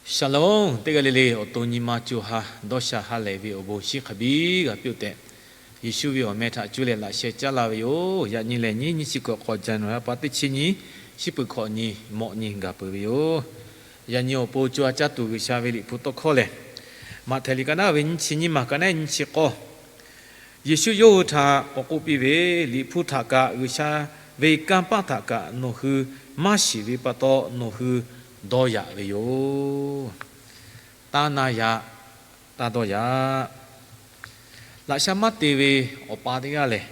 Shalom, teˇ g'aˇ le le awˬ to nyi ma co ha dawˇ sha ha lehˬ ve awˬ bon shinˉ hk'a biˇ g'a piˇ-oˆ tehꞈ, Yeˍsuˆ ve awˬ meh htaꞈ cuˇ leh laꞈ sheh caˉ laˇ ve yoˬ. Yaꞈ nyi lehˬ, nyiˇ nyiˇ chi kawꞈ k'awꞈ January pa teˇ chi nyi, shiˉ peuˬ hkawꞈ nyi, mawꞈ nyi gaˬ peuˬ ve yoˬ. Yaꞈ nyi awˬ pon co ha caˇ tuˬ G'uiˬsha ve Liꞈ hpu tawˇ hkawˇ lehˬ, Maꞈhtehˍ liꞈ ka naˉ ve nyiˇ chi nyiˇ maˬ ka naˉ nyiˇ chi k'awˇ, Yeˍsuˆ yawˇ hui htaꞈ k'awꞈ k'oˆ piˇ ve, Liꞈ hpu htaꞈ kaꞈ G'uiˬsha ve kanˇ paˆ htaꞈ kaꞈ nawˬ hui maˇ shiˍ ve pa taw, nawˬ hui dawˇ yaꞈ ve yoˬ. Taˇ na yaꞈ, taˇ dawˇ yaꞈ. Laꞈ sha maˇ te ve awˬ pa teˇ g'aˇ lehˬ,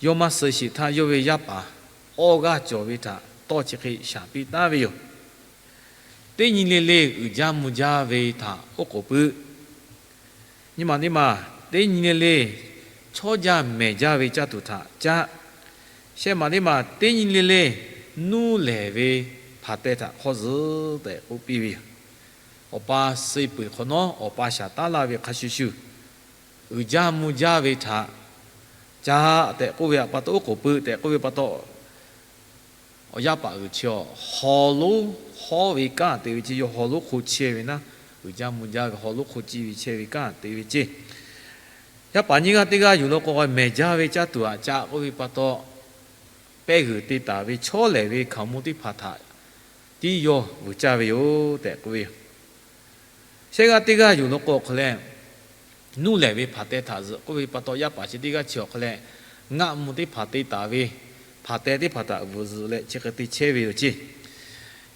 yawˇ maˇ suh sheˍ htaˇ yawˇ ve yaˇ paˍ awˇ g'aˇ cawˬ ve htaꞈ tawˇ chi hk'e shaˍ piˇ taˉ ve yoˬ. Teˇ nyi le le uiˍ jaˇ mvuh jaˇ ve htaꞈ oˉ k'oˍ pui. Nyi maˬ teˇ maˬ, teˇ nyi le le chawˇ jaˇ mehˬ jaˇ ve caˇ tuˬ htaꞈ caˇ. Shehˆ maˬ teˇ maˬ, teˇ nyi le le nuˇ lehˬ ve hpaˍ teh htaꞈ hk'awˇ zuhꞈ tehꞈ k'oˆ piˇ ve yoˬ. Awˬ pa suh peuˬ hk'awꞈ nawˉ, awˬ pa shaˍ taˉ laˇ ve hk'a shuˍ shuˍ, uiˍ jaˇ mvuh jaˇ ve htaꞈ caˇ tehꞈ k'oˆ ve pa taw, oˉ k'oˍ pui tehꞈ k'oˆ ve pa taw, awˬ yaˇ paˍ g'uiˬ chi awˬ haw lonˉ hawˉ ve kanˉ te ve ceˇ. Yawˇ haw lonˉ hk'o chehˇ ve naˉ, uiˍ jaˇ mvuh jaˇ ve haw lonˉ hk'o ciˇ ve chehˇ ve kanˉ te ve ceˇ. Yaˇ paˍ nyiˇ g'aˇ teˇ g'aˇ yuˬ law k'o, mehˬ jaˇ ve caˇ tuˬ htaꞈ caˇ k'oˆ ve pa taw, pehˇ g'uiˬ te taˍ ve chawˇ lehˬ ve hkaoˍmonˇ teˇ hpaˍ htaꞈ tiˉ yawˇ vuiˬ caˇ ve yoˬ tehꞈ k'oˆ ve yoˬ. Shehˆ g'aˇ teˇ g'aˇ yuˬ law k'o awˬ hk'aw leh, nuˇ lehˬ ve hpaˍ teh htaꞈ zuhꞈ k'oˆ ve pa taw, yaˇ paˍ chi teˇ g'aˇ chi awˬ hk'aw leh ngaˆ mvuh teˇ hpaˍ te taˍ ve hpaˍ teh teˇ hpaˍ htaꞈ vuiˬ zuhꞈ leh chi hk'e te chehˇ ve yoˬ ceˇ.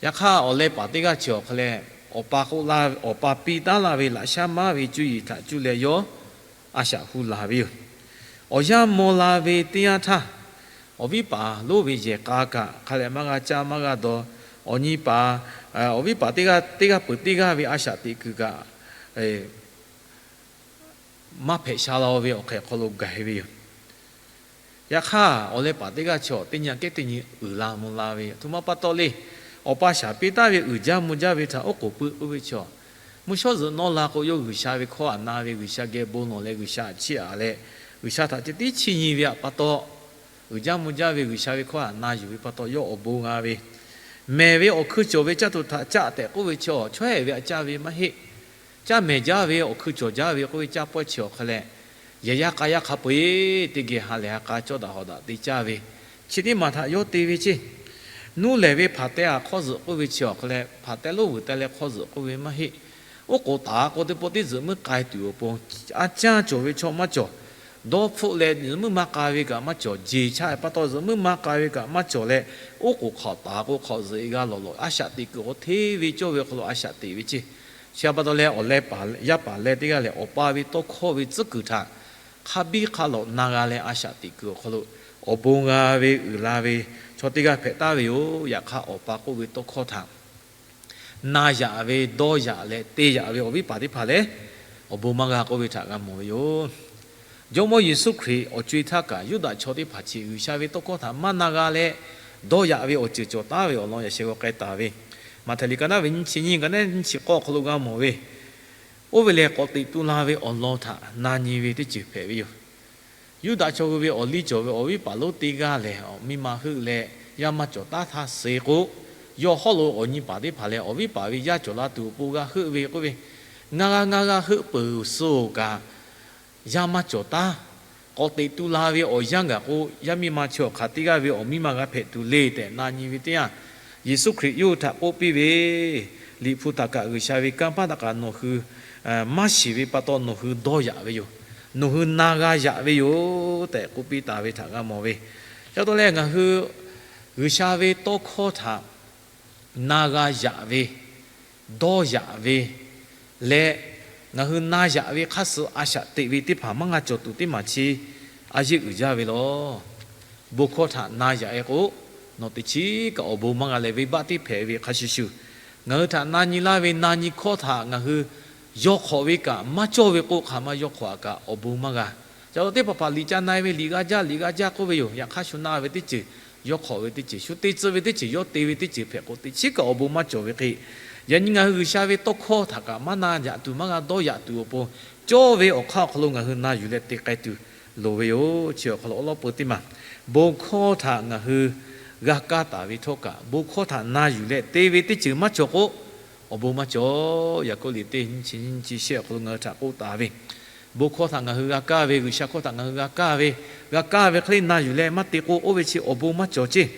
Yaꞈ hk'aˇ, awˬ leh paˍ teˇ g'aˇ chi awˬ hk'aw leh, awˬ pa k'oˆ laˇ, awˬ pa piˇ taˉ laˇ ve laꞈ shaˉ maˉ ve cuˇ yiˍ htaꞈ cuˇ leh yawˇ a shaꞈ hu laˬ ve yoˬ. Awˬ yanˇ maw la ve teˇ yanˇ htaˇ, awˬ viˉ paˍ lonˉ ve yehˬ k'a kaꞈ hk'a leh maˇ g'a caˇ maˇ g'a dawˬ. Awˬ nyi paˍ, awˬ viˉ paˍ teˇ g'aˇ teˇ g'aˇ peuˬ teˇ g'aˇ ve a shaꞈ teꞈ kuiˬ kaꞈ maˇ hpehꞈ sha la ve awˬ hk'ehꞈ hk'aw lo gaˬ ve yoˬ. Yaꞈ hk'aˇ, awˬ leh paˍ teˇ g'aˇ chi awˬ teˇ nyi aꞈ kehˉ teˇ nyi uiˍ la mvuh la ve yoˬ. Htoꞈ ma pa taw le, awˬ pa shaˍ piˇ taˉ ve uiˍ jaˇ mvuh jaˇ ve htaꞈ oˉ k'oˍ pui k'oˆ ve chi awˬ, mvuhˇ shawˉ zuhꞈ nawˇ la k'o, yawˇ G'uiˬsha ve hkawˇ htaꞈ na ve, G'uiˬsha geh bon lawˬ leh G'uiˬsha htaꞈ chiˇ aꞈ leh, G'uiˬsha htaꞈ ceh tiˉ chiˇ nyi ve pa taw, uiˍ jaˇ mvuh jaˇ ve G'uiˬsha ve hkawˇ htaꞈ na yuˬ ve pa taw, yawˇ awˬ bon g'a ve, mehˬ ve awˬ hkui cawˬ ve caˇ tuˬ htaꞈ caˇ tehꞈ k'oˆ ve chi awˬ, chaw hehˆ ve aꞈ caˇ ve maˇ heˆ. Caˇ mehˬ jaˇ ve awˬ hkui cawˬ jaˇ ve k'oˆ ve caˇ pawehˇ chi awˬ hk'aw leh, yehˬ yaˇ k'a yaˇ hk'a peu-eˬ teˇ geh ha lehˬ ha k'a cawˇ daꞈ hawꞈ daꞈ te caˇ ve, chi teˇ maˬ htaꞈ yawˇ te ve ceˇ. Nuˇ lehˬ ve hpaˍ teh htaꞈ hk'awˇ zuhꞈ k'oˆ ve chi awˬ hk'aw leh, hpaˍ teh lonˉ vuiˬ teh leh hk'awˇ zuhꞈ k'oˆ ve maˇ heˆ. Oˉ k'oˍ taˍ k'o, teˇ pawˆ teˇ zuhꞈ meuˇ k'ai tuˬ awˬ pon, a caˇ cawˬ ve chaw maˇ cawˬ. Dawˇ hpfuhˆ leh zuhꞈ meuˇ maˇ k'ai ve kaꞈ maˇ cawˬ. Jeˬ chaˇ pa taw zuhꞈ meuˇ maˇ k'ai ve kaꞈ maˇ cawˬ leh, oˉ k'oˍ hk'awꞈ taˍ k'o hk'awꞈ zuhꞈ e g'a lawˬ lawˬ, a shaꞈ teꞈ kuiˬ k'o hteˇ ve cawˇ ve hk'aw lo a shaꞈ teꞈ ve ceˇ. Chi pa taw leh, awˬ leh paˍ, yaˇ paˍ leh teˇ g'aˇ lehˬ, awˬ pa ve tawˇ hkawˇ ve tcuhˉ kuiˬ htaꞈ hk'a biˇ hk'a lawꞈ na g'a leh a shaꞈ teꞈ kuiˬ awˬ hk'aw lo, awˬ bon g'a ve uiˍ la ve chaw teˇ g'aˇ hpehꞈ taˍ ve yoˬ. Yaꞈ hk'aˇ, awˬ pa k'oˆ ve tawˇ hkawˇ htaꞈ na yaꞈ ve, dawˇ yaꞈ leh te yaꞈ ve awˬ viˉ paˍ teˇ hpaˍ lehˬ, awˬ bon maˇ g'a k'oˆ ve htaꞈ g'a mawˬ ve yoˬ. Jawˇmawˇ Yeˍsuˆ Hkriꞈ awˬ co-e htaˇ kaꞈ, Yuˇdaꞈ chaw teˇ hpaˍ chi G'uiˬsha ve tawˇ hkawˇ htaꞈ maˇ na g'a leh, dawˇ yaꞈ ve awˬ ceuˬ cawˬ taˍ ve awˬ lawn yaꞈ sheh g'aw k'ai taˍ ve, Maꞈhtehˍ liꞈ ka naˉ ve nyiˇ chi nyiˇ, ka naˉ nyiˇ chi k'awˇ hk'aw lo g'a mawˬ ve, oˇ ve lehˬ k'awꞈ teꞈ tu la ve awˬ lawn htaꞈ na nyi ve teˇ ceuˬ hpehꞈ ve yoˬ. Yuˇdaꞈ chaw hui ve awˬ liˇ cawˬ ve awˬ viˉ paˍ lonˉ teˇ g'aˇ lehˬ, awˬ miˇ ma heuˆ leh yaˇ maˇ cawˬ taˉ htaˇ suh k'o, yawˇ hawˉ lo awˬ nyi paˍ teˇ hpaˍ lehˬ, awˬ viˉ paˍ ve yaˇ cawˬ la tuˬ awˬ pon g'a heuˆ ve k'oˆ ve, ngaˬ g'a ngaˬ g'a heuˆ peuˬ suh-oˬ kaꞈ, yaˇ maˇ cawˬ taˉ. K'awꞈ teꞈ tu la ve awˬ yanˇ gaˬ k'o, yaˇ miˇ ma chi awˬ hk'aˬ teˇ g'aˇ ve awˬ miˇ ma g'a hpehꞈ tuˬ le tehꞈ na nyi ve teˇ yanˇ, Yeˍsuˆ Hkriꞈ yawˇ hui htaꞈ k'oˆ piˇ ve, Liꞈ hpu htaꞈ kaꞈ G'uiˬsha ve kanˇ paˆ htaꞈ kaꞈ nawˬ hui maˇ shiˍ ve pa taw nawˬ hui dawˇ yaꞈ ve yoˬ. Nawˬ hui na g'a yaꞈ ve yoˬ tehꞈ k'oˆ piˇ taˍ ve htaꞈ g'a mawˬ ve. Chi pa taw leh ngaˬ hui G'uiˬsha ve tawˇ hkawˇ htaꞈ na g'a yaꞈ ve, dawˇ yaꞈ ve leh, ngaˬ hui na yaꞈ ve hk'aˇ suh a shaꞈ teꞈ ve teˇ hpaˍ maˇ g'a cawˬ tuˬ teˇ maˬ chi a yeˇ uiˍ jaˇ ve lawˬ. Bon hkawˇ htaꞈ na yaꞈ-e k'o, nawˬ teꞈ chiˉ kaꞈ awˬ bon maˇ g'a leh venˇbaˆ tiˉ hpehꞈ ve hk'a shuˍ shuˍ, ngaˬ hui htaꞈ na nyi laˇ ve na nyi hkawˇ htaꞈ ngaˬ hui yawˇ hk'awꞈ ve kaꞈ maˇ cawˇ ve k'o, hk'aˬ ma yawˇ hk'awꞈ-a kaꞈ awˬ bon maˇ g'a. Ca taw teˇ hpaˍ hpaˍ liꞈ ca na-e ve, liꞈ g'a jaˇ liꞈ g'a jaˇ k'oˆ ve yoˬ. Yaꞈ hk'aˇ shu na ve teˇ ceuˬ, yawˇ hk'awꞈ ve teˇ ceuˬ, shu te tcuh ve teˇ ceuˬ, yawˇ te ve teˇ ceuˬ hpehꞈ k'o, teꞈ chiˉ kaꞈ awˬ bon maˇ cawˬ ve hk'e, yaꞈ nyi ngaˬ hui G'uiˬsha ve tawˇ hkawˇ htaꞈ kaꞈ maˇ na yaꞈ tuˬ maˇ g'a dawˇ yaꞈ tuˬ awˬ pon, cawˇ ve awˬ hk'aˇ awˬ hk'aw lo ngaˬ hui na yuˬ leh te k'ai tuˬ loˍ ve yoˬ. Chi awˬ hk'aw lo awˉ lawˉ peu teˇ maˬ, bon hkawˇ htaꞈ ngaˬ hui g'a kaˇ taˍ ve htawˇ kaꞈ, bon hkawˇ htaꞈ na yuˬ leh te ve teˇ ceuˬ maˇ cawˬ k'o, awˬ bon maˇ cawˬ. Yaˍkoˆ liꞈ teˇ nyiˇ chi nyiˇ chi shehˆ awˬ hk'aw lo ngaˬ hui htaꞈ k'oˆ taˍ ve, bon hkawˇ htaꞈ ngaˬ hui g'a kaˇ ve, G'uiˬsha hkawˇ htaꞈ ngaˬ hui g'a kaˇ ve, g'a kaˇ ve hk'e le na yuˬ leh maˇ te k'o, oˇ ve chi awˬ bon maˇ cawˬ ceˇ.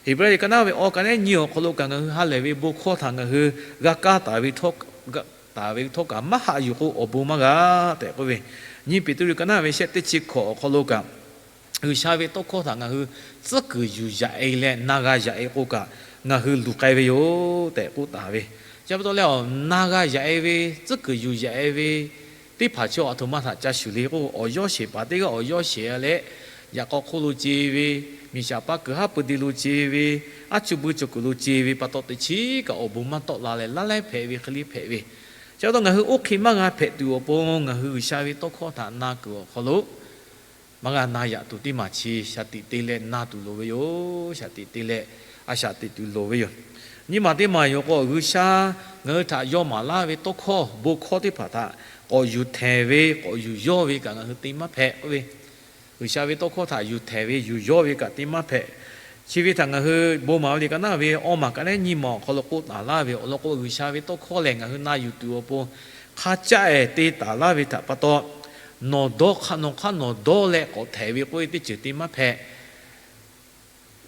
Heˍbrehˇ liꞈ ka naˉ ve awˬ ka nehˉ nyi awˬ hk'aw lo kaꞈ ngaˬ hui ha lehˬ ve bon hkawˇ htaꞈ ngaˬ hui g'a kaˇ taˍ ve htawˇ kaꞈ maˇ haꞈ yuˬ k'o awˬ bon maˇ g'a tehꞈ k'oˆ ve, nyiˇ Peˍtruˆ ka naˉ ve shehˆ teˇ chi hkawꞈ awˬ hk'aw lo kaꞈ G'uiˬsha ve tawˇ hkawˇ htaꞈ ngaˬ hui tcuhˉ kuiˬ yuˬ yaꞈ-e leh na g'a yaꞈ-e k'o kaꞈ ngaˬ hui luˬ k'ai ve yoˬ tehꞈ k'oˆ taˍ ve. Chi pa taw leh, awˬ na g'a yaꞈ-e ve, tcuhˉ kuiˬ yuˬ yaꞈ-e ve teˇ hpaˍ chi aˬ htoꞈ ma htaꞈ ca shuˍ le k'o, awˬ yawˇ sheˍ paˍ teˇ g'aˇ awˬ yawˇ sheˍ-a leh, yaꞈ k'aw hk'oˆ lo ce ve, miˬ shaˍ paˇ kuiˬ haˉ pui de lo ce ve, aˉ chu bui cawˬ kuiˬ lo ce ve pa taw, teꞈ chiˉ kaꞈ awˬ bon maˇ tawˆ la leh, laˇ laiˉ hpehꞈ ve hk'e le hpehꞈ ve. Chi pa taw ngaˬ hui oˇ hk'e maˇ g'a hpehꞈ tuˬ awˬ pon, ngaˬ hui G'uiˬsha ve tawˇ hkawˇ htaꞈ na kuiˬ awˬ hk'aw lo maˇ g'a na yaꞈ tuˬ teˇ maˬ chi shaˍ tiꞈ te leh na tuˬ loˍ ve yoˬ. Shaˍ tiꞈ te leh a shaꞈ teꞈ tuˬ loˍ ve yoˬ. Nyiˇ maˬ teˇ maˬ yoˬ k'o, G'uiˬsha ngaˬ hui htaꞈ yaw maˍ laˇ ve tawˇ hkawˇ bon hkawˇ teˇ hpaˍ htaꞈ k'awꞈ yuˬ htehˍ ve, k'awꞈ yuˬ yawˇ ve kaꞈ ngaˬ hui te maˇ hpehꞈ k'oˆ ve. G'uiˬsha ve tawˇ hkawˇ htaꞈ yuˬ htehˍ ve, yuˬ yawˇ ve kaꞈ te maˇ hpehꞈ. Chi ve htaꞈ ngaˬ hui bon maˍ ve liꞈ ka naˉ ve awˇ maˬ ka nehˉ nyiˇ maˬ awˬ hk'aw lo k'oˆ taˍ laˇ ve awˬ lawn k'o, G'uiˬsha ve tawˇ hkawˇ lehˬ ngaˬ hui na yuˬ tuˬ awˬ pon hk'a caˆ-e te taˍ laˇ ve htaꞈ pa taw, nawˬ dawˇ hk'aˇ nawˬ hk'aˇ nawˬ dawˇ leh k'awꞈ htehˍ ve k'oˆ ve teˇ ceuˬ te maˇ hpehꞈ.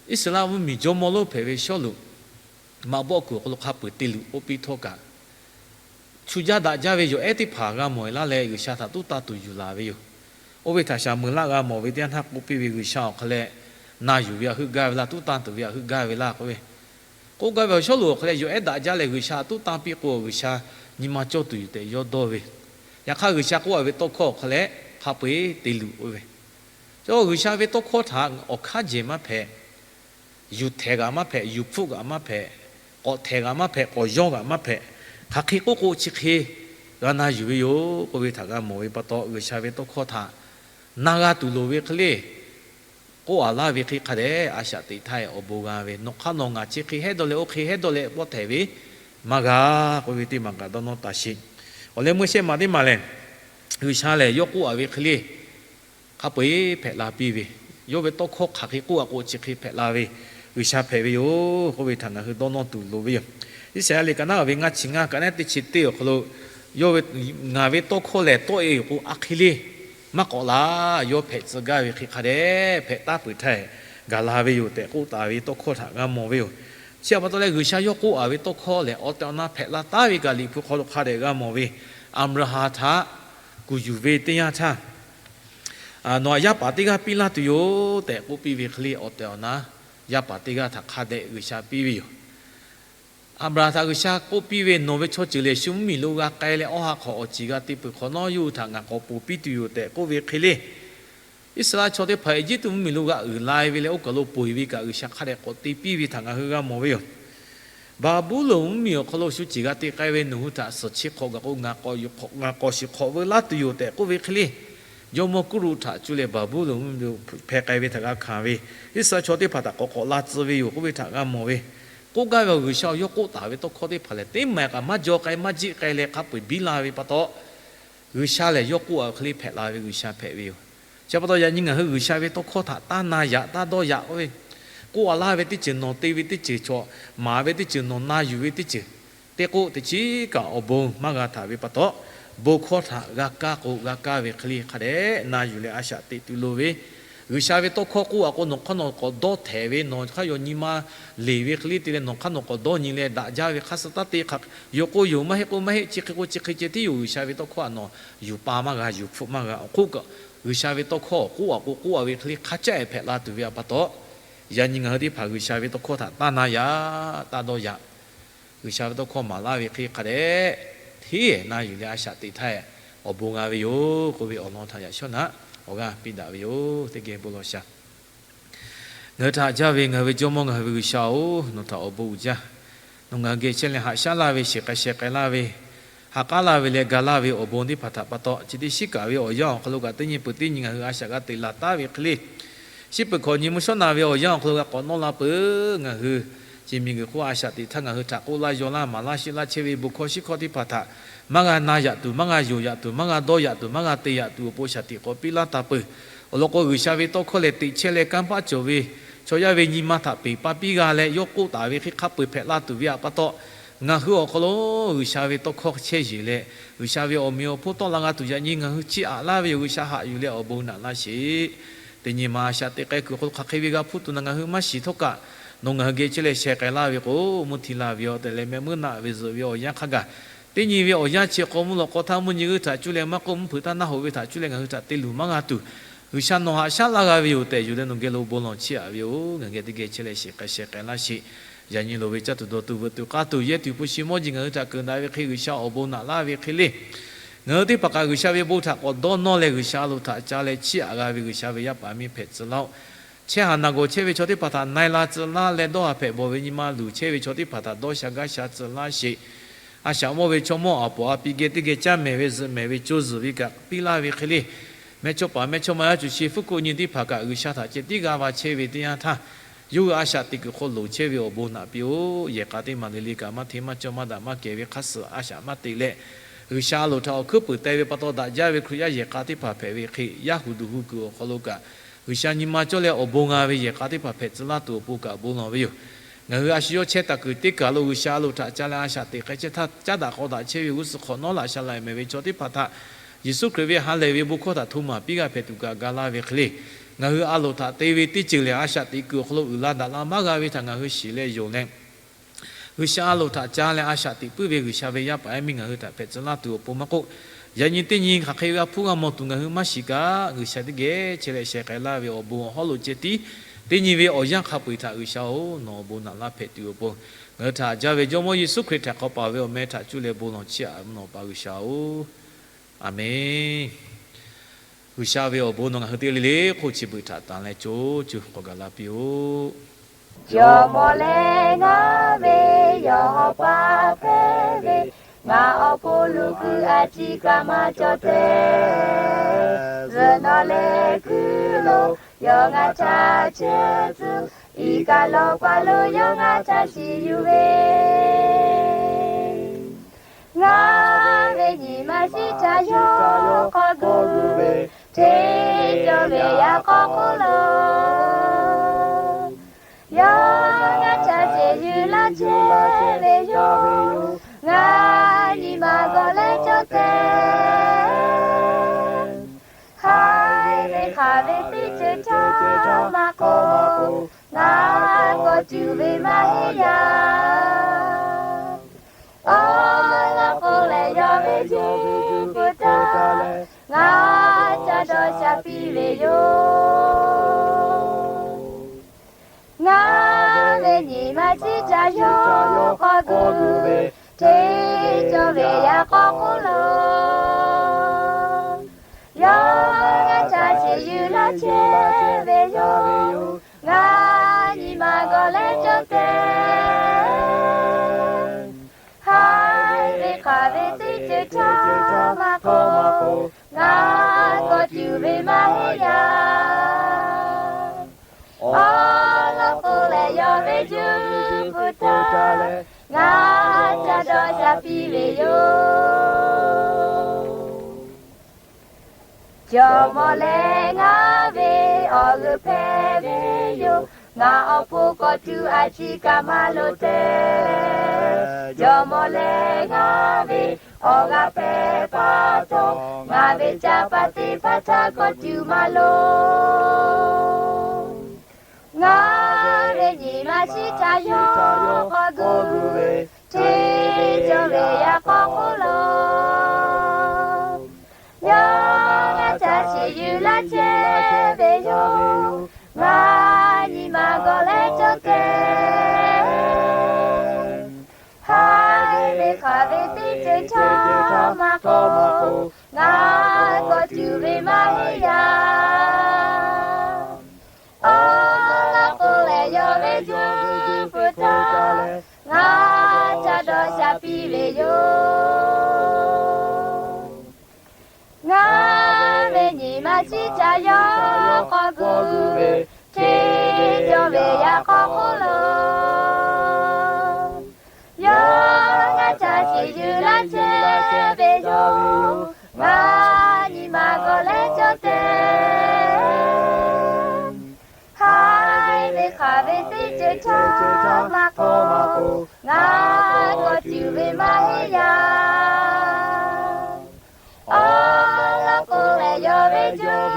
Iˉsaˍreˍlaˆ mvuhˇmiˬ jawˇmawˇ lonˉ hpehꞈ ve Sawˉluꞈ, maꞈ bawˆ kuiˬ awˬ hk'aw lo hk'a peu-eˬ te luꞈ k'oˆ piˇ htawˇ kaꞈ, chu jaˇ daꞈ jaˇ ve yawˬ ehˉ teˇ hpaˍ g'a mawˬ-e laˇ leh, G'uiˬsha htaꞈ tuˉ tanˇ tuˬ yuˬ laˬ ve yoˬ. Oˇ ve htaꞈ Saˍmoeˍlaˆ g'a mawˬ ve teˇ yanˇ htaˇ k'oˆ piˇ ve, G'uiˬsha awˬ hk'a leh na yuˬ ve aꞈ heuˆ gaˇ ve laˇ, tuˉ tanˇ tuˬ ve aꞈ heuˆ gaˇ ve laˇ k'oˆ ve. K'oˆ gaˇ ve awˬ Sawˉluꞈ awˬ hk'a leh yawˬ ehˉ daꞈ jaˇ leh G'uiˬsha tuˉ tanˇ piˇ k'o, G'uiˬsha nyi ma cawˇ tuˬ yoˬ tehꞈ yawˇ dawˇ ve. Yaꞈ hk'aˇ, G'uiˬsha k'oˆ-a ve tawˇ hkawˇ awˬ hk'a leh hk'a peu-eˬ te luꞈ k'oˆ ve. Chaw, G'uiˬsha ve tawˇ hkawˇ htaꞈ awˬ hk'aˇ jehˬ maˇ hpehꞈ. Yuˬ htehˍ g'aꞈ maˇ hpehꞈ, yuˬ hpfuhˆ g'aꞈ maˇ hpehꞈ, k'awꞈ htehˍ g'aꞈ maˇ hpehꞈ, k'awꞈ yawˇ g'aꞈ maˇ hpehꞈ, hk'aˬ hk'e k'oˆ k'o chi hk'e g'a na yuˬ ve yoˬ k'oˆ ve htaꞈ g'a mawˬ ve pa taw, G'uiˬsha ve tawˇ hkawˇ htaꞈ na g'a tuˬ loˍ ve hk'e le k'oˆ-a laˇ ve hk'e hk'a dehꞈ a shaꞈ teꞈ htaˇ awˬ bon g'a ve, nawˬ hk'aˇ nawˬ ngaˬ chi hk'e hehˉ dawˇ leh oˇ hk'e hehˉ dawˇ leh pawˇ htehˍ ve maˇ g'a k'oˆ ve teˇ maˬ kaꞈ dawˇ nawˇ taˍ sheˍ. Awˬ leh meuˇ shehˆ maˬ teˇ maˬ lehˬ, G'uiˬsha lehˬ yawˇ k'oˆ-a ve hk'e le hk'a peu-eˬ hpehꞈ la piˇ ve, yawˇ ve tawˇ hkawˇ hk'aˬ hk'e k'oˆ-a k'o chi hk'e hpehꞈ la ve G'uiˬsha hpehꞈ ve yoˬ k'oˆ ve htaꞈ ngaˬ hui dawˇ nawˇ tuˬ loˍ ve yoˬ. Iˉsaˍyaˆ liꞈ ka naˉ ve ngaˇ chi ngaˇ ka nehˉ teˇ chi teˇ awˬ hk'aw lo, yawˇ ve, ngaˬ ve tawˇ hkawˇ lehˬ tawˆ-e k'o a hk'e le maˇ k'awꞈ la, yawˇ hpehꞈ tcuh gaˇ ve hk'e hk'a dehꞈ hpehꞈ taˉ peuˬ htaˇ gaˬ la ve yoˬ tehꞈ k'oˆ taˍ ve tawˇ hkawˇ htaꞈ g'a mawˬ ve yoˬ. Chi htaꞈ pa taw leh, G'uiˬsha yawˇ k'oˆ-a ve tawˇ hkawˇ lehˬ awˬ tehˬ awˬ na hpehꞈ la taˉ ve kaꞈ Liꞈ hpu hk'aw lo hk'a dehꞈ g'a mawˬ ve, Aˍbraˍhanˍ htaꞈ kuˬ yuˬ ve teˇ yanˇ htaˇ, nawˬ htaꞈ yaˇ paˍ teˇ g'aˇ piˇ laˇ tuˬ yoˬ tehꞈ k'oˆ piˇ ve hk'e le, awˬ tehˬ awˬ na yaˇ paˍ teˇ g'aˇ htaꞈ hk'a dehꞈ G'uiˬsha piˇ ve yoˬ. Aˍbraˍhanˍ htaꞈ G'uiˬsha k'oˆ piˇ ve, Nawˬ ve chaw ceuˬ lehˬ shu mvuhˇmiˬ lo g'a k'ai leh, awˬ ha hk'awꞈ awˬ ceˬ g'a te peuˬ hk'awꞈ nawˉ, yawˇ hui htaꞈ ngaˬ k'awꞈ ponˬ piˇ tuˬ yoˬ tehꞈ k'oˆ ve hk'e le, Iˉsaˍreˍlaˆ chaw teˇ hpaˍ Eˇjiˇtuꞈ mvuhˇmiˬ lo g'a uiˍ la ve leh, oˇ kaˬ lo ponˬ-e ve kaꞈ G'uiˬsha hk'a dehꞈ k'awꞈ te piˇ ve htaꞈ ngaˬ hui g'a mawˬ ve yoˬ. Baˍbuˍlonˍ mvuhˇmiˬ awˬ hk'aw lo shu ceˬ g'a te k'ai ve nawˬ hui htaꞈ suhˍ chi hk'awꞈ gaˬ k'o, ngaˬ k'awꞈ shiˍ hk'awꞈ veu laˇ tuˬ yoˬ tehꞈ k'oˆ ve hk'e le, jawˇmawˇ Kuˇruˆ htaꞈ cuˇ leh Baˍbuˍlonˍ mvuhˇmiˬ lo hpeh k'ai ve htaꞈ g'a hkanˍ ve, Iˉsaˍreˍlaˆ chaw teˇ hpaˍ htaꞈ k'awꞈ k'awꞈ la tcuh ve yoˬ k'oˆ ve htaꞈ g'a mawˬ ve. K'oˆ gaˇ ve awˬ G'uiˬsha awˬ yawˇ k'oˆ taˍ ve tawˇ hkawˇ teˇ hpaˍ lehˬ, teˇ maˬ kaꞈ maˇ jaw k'ai maˇ jiˆ k'ai leh hk'a peu-eˬ biˇ la ve pa taw, G'uiˬsha lehˬ yawˇ k'oˆ-a hk'e le hpehꞈ la ve G'uiˬsha hpehꞈ ve yoˬ. Chi pa taw yaꞈ nyi ngaˬ hui G'uiˬsha ve tawˇ hkawˇ htaꞈ taˇ na yaꞈ taˇ dawˇ yaꞈ k'oˆ ve, k'oˆ-a laˇ ve teˇ ceuˬ nawˬ te ve teˇ ceuˬ chaw, maˍ ve teˇ ceuˬ nawˬ na yuˬ ve teˇ ceuˬ, teˇ k'oˆ teꞈ chiˉ kaꞈ awˬ bon maˇ g'a htaꞈ ve pa taw, bon hkawˇ htaꞈ g'a kaˇ k'o g'a kaˇ ve hk'e le hk'a dehꞈ na yuˬ leh a shaꞈ teꞈ tuˬ loˍ ve, G'uiˬsha ve tawˇ hkawˇ k'oˆ-a k'o nawˬ hk'aˇ nawˬ k'awꞈ dawˇ htehˍ ve, nawˬ hk'aˇ yawˬ nyi ma leˬ ve hk'e le te leh nawˬ hk'aˇ nawˬ k'awꞈ dawˇ nyi leh daꞈ jaˇ ve hk'aˇ suh taˇ te hk'aꞈ, yoˬ k'o yoˬ, maˇ heˆ k'o maˇ heˆ, chi hk'e k'o chi hk'e ceh tiˉ yoˬ. G'uiˬsha ve tawˇ hkawˇ htaꞈ nawˬ yuˬ pa maˇ g'a, yuˬ hpfuhˆ maˇ g'a. Awˬ hk'oˆ kaꞈ G'uiˬsha ve tawˇ hkawˇ k'oˆ-a k'o k'oˆ-a ve hk'e le hk'a caˆ-e hpehꞈ la tuˬ ve pa taw, yaꞈ nyi ngaˬ hui teˇ hpaˍ G'uiˬsha ve tawˇ hkawˇ htaꞈ taˇ na yaꞈ taˇ dawˇ yaꞈ. G'uiˬsha ve tawˇ hkawˇ maˍ laˇ ve hk'e hk'a dehꞈ hteˇ na yuˬ leh a shaꞈ teꞈ htaˇ awˬ bon g'a ve yoˬ k'oˆ ve awˬ lawn htaꞈ yaꞈ shawˉ naꞈ awˬ g'aˇ piˇ daꞈ ve yoˬ. Teˇ geh bon lawˬ shaˍ. Ngaˬ hui htaꞈ haꞈ jaˇ ve ngaˬ hui ve Jawˇmawˇ ngaˬ hui ve G'uiˬsha-oˬ, nawˬ htaꞈ awˬ bon uiˍ jaˇ. Nawˬ ngaˬ hui geh chehˇ leh haꞈ shaˉ laˇ ve, shiˍ k'ai sheh k'ai laˇ ve, ha k'aˉ laˇ ve leh ga laˇ ve awˬ bon teˇ hpaˍ htaꞈ pa taw, chi teˇ shiˉ kaꞈ ve awˬ yanˇ awˬ hk'aw lo kaꞈ teˇ nyi peuˬ teˇ nyi ngaˬ hui a shaꞈ g'a teꞈ laˬ taˉ ve hk'e le, shiˉ peuˬ hkawꞈ nyi mvuhˇ shawˉ naꞈ ve awˬ yanˇ awˬ hk'aw lo g'a k'awꞈ nawˇ la peuˬ. Ngaˬ hui chi miˬguiˬ hk'oˆ a shaꞈ teꞈ htaˇ ngaˬ hui htaꞈ k'oˆ laˇ yaw laˇ maˍ laˇ shiˆ laˇ chehˇ ve bon hkawˇ shiˉ hkawˇ teˇ hpaˍ htaꞈ maˇ g'a na yaꞈ tuˬ, maˇ g'a yonˍ yaꞈ tuˬ, maˇ g'a dawˇ yaꞈ tuˬ, maˇ g'a te yaꞈ tuˬ awˬ pon shaˍ tiꞈ k'awꞈ piˇ laˇ taˍ peuˬ. Awˬ lawn k'o, G'uiˬsha ve tawˇ hkawˇ lehˬ teꞈ chehˇ leh kanˇ paˆ cawˬ ve, chaw yaˇ ve nyi ma htaꞈ peˬ pa piˇ g'a leh yawˇ k'oˆ taˍ ve hk'e hk'a peu-eˬ hpehꞈ la tuˬ ve pa taw, Ngaˬ hui awˬ hk'aw lo G'uiˬsha ve tawˇ hkawˇ chehˇ yeˬ leh, G'uiˬsha ve awˬ meꞈ awˬ hponˇ tawˆ la g'a tuˬ yaꞈ nyi ngaˬ hui chiˇ aꞈ laˇ ve yoˬ. G'uiˬsha haꞈ yuˬ leh awˬ bon naꞈ laˇ sheˍ. Teˇ nyi ma a shaꞈ teꞈ k'ai kuiˬ awˬ hk'aw lo hk'aˬ hk'e ve g'a hpuˇ tuˬ naˬ ngaˬ hui maˇ shiˍ htawˇ kaꞈ, nawˬ ngaˬ hui geh chehˇ leh sheh k'ai laˇ ve k'o, mvuhˇ hti la ve yoˬ tehꞈ leh mehˆ meuˇ naˆ ve zuhꞈ ve awˬ yanˇ hk'a gaˬ, teˇ nyi ve awˬ yanˇ chi hk'aw mvuhˇ lawꞈ k'aw htaˇ mvuhˇ nyi g'uˇ htaꞈ cuˇ leh maˇ k'oˆ, mvuhˇ hpeuꞈ htaˇ naˆ hoꞈ ve htaꞈ cuˇ leh ngaˬ hui htaꞈ te luˬ maˇ g'a tuˬ, G'uiˬsha nawˬ haꞈ shaˉ laˇ g'a ve yoˬ tehꞈ yuˬ leh nawˬ geh lo bon lawˬ chiˇ aꞈ ve yoˬ. Ngaˬ geh teˇ geh chehˇ leh shiˍ k'ai sheh k'ai laˇ sheˍ. Yaꞈ nyi loˍ ve caˇ tuˬ dawˬ tuˬ veuꞈ tuˬ k'a tuˬ yehˇ tuˬ hpu shi mawˇ jeˬ ngaˬ hui htaꞈ keunˍ daꞈ ve hk'e G'uiˬsha awˬ bon naꞈ laˇ ve hk'e le, ngaˬ hui teˇ hpaˍ kaꞈ G'uiˬsha ve bon htaꞈ k'awꞈ dawˇ nawˇ leh G'uiˬsha a loˍ htaꞈ ca leh chiˇ aꞈ g'a ve G'uiˬsha ve yaˇ paˍ miˇ hpehꞈ tcuh laˇ-oˆ. Chehˇ haˍ naˬ gawˬ chehˇ ve chaw teˇ hpaˍ htaꞈ na e la tcuh laˇ leh, dawˇ haˍ hpehꞈ bawˬ ve nyi ma luˬ chehˇ ve chaw teˇ hpaˍ htaꞈ dawˇ sha gaˇ sha tcuh laˇ sheˍ. A shaꞈ mawˇ ve chaw mawˇ aˬ poˍ a pi geh teˇ geh caˇ mehˍ ve zuhꞈ mehˍ ve co zuhˬ ve kaꞈ piˇ laˇ ve hk'e le, mehˇchawˇpaˍ mehˇchawˇma yaˇ cuˬ shi hpfuhˇ kuˆ nyi teˇ hpaˍ kaꞈ G'uiˬsha htaꞈ ceh tiˉ g'a va chehˇ ve teˇ yanˇ htaˇ, yawˇ hui a shaꞈ teꞈ kuiˬ hk'aw loˍ chehˇ ve awˬ bon naꞈ piˇ-oˆ. Yehˬ k'a teˇ maˬ le le kaꞈ maˇ hteˇ maˇ cawˇ maˇ daꞈ maˇ kehˬ ve hk'a suhˍ a shaꞈ maˇ teꞈ leh, G'uiˬsha a loˍ htaꞈ awˬ hkuiˉ puiˍ teh ve pa taw daꞈ jaˇ ve Hkriꞈ yaˇ yehˬ k'a teˇ hpaˍ hpehꞈ ve hk'e, yaˇ huˍ duˬ hu kuiˬ awˬ hk'aw lo kaꞈ G'uiˬsha nyi ma cawˇ leh awˬ bon g'a ve yehˬ k'a teˇ hpaˍ hpehꞈ tcuh laˇ tuˬ awˬ pon kaꞈ bon lawˬ ve yoˬ. Ngaˬ hui a shu yawˇ chehˇ taˍ kuiˬ teˇ kaˬ lo G'uiˬsha a loˍ htaꞈ ca leh a shaꞈ teꞈ k'ai chehˇ htaˇ, caˉ daꞈ k'aw daꞈ chehˇ ve g'uˇ suhˍ hk'awꞈ nawˉ laꞈ sha laꞈ mehˍ ve chaw teˇ hpaˍ htaꞈ Yeˍsuˆ Hkriꞈ ve ha lehˬ ve bon hkawˇ htaꞈ hto maˍ piˇ g'a hpehꞈ tuˬ kaꞈ ga laˇ ve hk'e le, ngaˬ hui a loˍ htaꞈ te ve teˇ ceuˬ lehˬ, a shaꞈ teꞈ kuiˬ awˬ hk'aw lo uiˍ la daꞈ la maˇ g'a ve htaꞈ ngaˬ hui shiˍ leh yonˍ leh, G'uiˬsha a loˍ htaꞈ ca leh a shaꞈ teꞈ puiˉ ve G'uiˬsha ve yaˇ paˍ yaˇ miˇ ngaˬ hui htaꞈ hpehꞈ tcuh laˇ tuˬ awˬ pon maˇ k'oˆ, yaꞈ nyi teˇ nyi hk'aˬ hk'e g'a hpuˇ g'a mawˬ tuˬ ngaˬ hui maˇ shiˍ kaꞈ, G'uiˬsha teˇ geh chehˇ leh sheh k'ai laˇ ve awˬ bon awˬ hawˉ lo ceh tiˉ teˇ nyi ve awˬ yanˇ hk'a peu-eˬ htaꞈ G'uiˬsha-oˬ, nawˬ awˬ bon naꞈ laˇ hpehꞈ tuˬ awˬ pon, ngaˬ hui htaꞈ haꞈ jaˇ ve Jawˇmawˇ Yeˍsuˆ Hkriꞈ htaꞈ hk'aw paˍ ve awˬ meh htaꞈ cuˇ leh bon lawˬ chiˇ aꞈ nawˬ pa G'uiˬsha-oˬ, Aˍmenˇ. G'uiˬsha ve awˬ bon nawˬ ngaˬ hui teˇ g'aˇ le le hk'oˆ chi beuꞈ htaꞈ tanˍ leh co co k'awꞈ gaˬ la piˇ-oˆ. Jawˇmawˇ leh ngaˬ ve yawˇ pa hpehꞈ ve, ngaˬ awˬ pon lo kuiˬ a ciˉ kaꞈ maˇ cawˬ tehꞈ, zuhꞈ nawˉ leh kuiˬ lo yawˇ ngaˬ htaꞈ chehˇ tuˬ, iˉ kaˆ lawˬ paˍ lo yawˇ ngaˬ htaꞈ shiˍ yuˬ ve, ngaˬ ve nyi ma shiˍ htaꞈ yawˇ k'awꞈ gu ve, hteˇ cawˇ ve yaꞈ k'aw hk'oˆ lo yawˇ ngaˬ htaꞈ shiˍ yuˬ laˇ chehˇ ve yoˬ. Ngaˬ nyi ma g'awˬ leh cawˬ tehꞈ, haiˬ ve hk'aˬ ve teˇ ceuˬ htaꞈ maˇ k'oˆ, ngaˬ k'awꞈ tuˬ ve maˇ heˆ yaˇ. Awˬ lawn k'o lehˬ, yawˇ ve juˇ pui htaˇ ngaˬ ca dawˇ sha piˇ ve yoˬ. Ngaˬ ve nyi ma shiˍ htaꞈ yawˇ k'awꞈ gu ve, hteˇ cawˇ ve yaꞈ k'aw hk'oˆ lo yawˇ ngaˬ htaꞈ shiˍ yuˬ laˇ chehˇ ve yoˬ. Ngaˬ nyi ma g'awˬ leh cawˬ tehꞈ, haiˬ ve hk'aˬ ve teˇ ceuˬ htaꞈ maˇ k'oˆ, ngaˬ k'awꞈ tuˬ ve maˇ heˆ yaˇ. Awˬ lawn k'o lehˬ, yawˇ ve juˇ pui htaˇ ngaˬ ca dawˇ sha piˇ ve yoˬ. Jawˇmawˇ leh ngaˬ ve awˬ g'euˆ hpehꞈ ve yoˬ. Ngaˬ awˬ pon k'awꞈ tuˬ a ciˉ kaꞈ maˇ loˍ tehꞈ, jawˇmawˇ leh ngaˬ ve awˬ g'aˇ hpehꞈ pa taw, ngaˬ ve caˇ pa teˇ hpaˍ htaꞈ k'awꞈ tuˬ maˇ loˍ. Ngaˬ ve nyi ma shiˍ htaꞈ yawˇ k'awꞈ gu ve, hteˇ cawˇ ve yaꞈ k'aw hk'oˆ lo yawˇ ngaˬ htaꞈ shiˍ yuˬ laˇ chehˇ ve yoˬ. Ngaˬ nyi ma g'awˬ leh cawˬ tehꞈ, haiˬ ve hk'aˬ ve teˇ ceuˬ htaꞈ maˇ k'oˆ, ngaˬ k'awꞈ tuˬ ve maˇ heˆ yaˇ. Awˬ lawn k'o lehˬ, yawˇ ve juˇ pui htaˇ ngaˬ ca dawˇ sha piˇ ve yoˬ. Ngaˬ ve nyi ma shiˍ htaꞈ yawˇ k'awꞈ gu ve, hteˇ cawˇ ve yaꞈ k'aw hk'oˆ lo yawˇ ngaˬ htaꞈ shiˍ yuˬ laˇ chehˇ ve yoˬ. Ngaˬ nyi ma g'awˬ leh cawˬ tehꞈ, haiˬ ve hk'aˬ ve teˇ ceuˬ Chaˇ maˇ k'oˆ, ngaˬ k'awꞈ tuˬ ve maˇ heˆ yaˇ. Awˬ lawn k'o lehˬ, yawˇ ve Jawˇ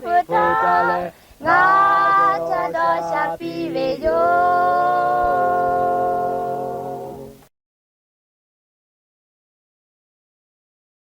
hpu htaꞈ ngaˬ ca dawˇ sha piˇ ve yoˬ.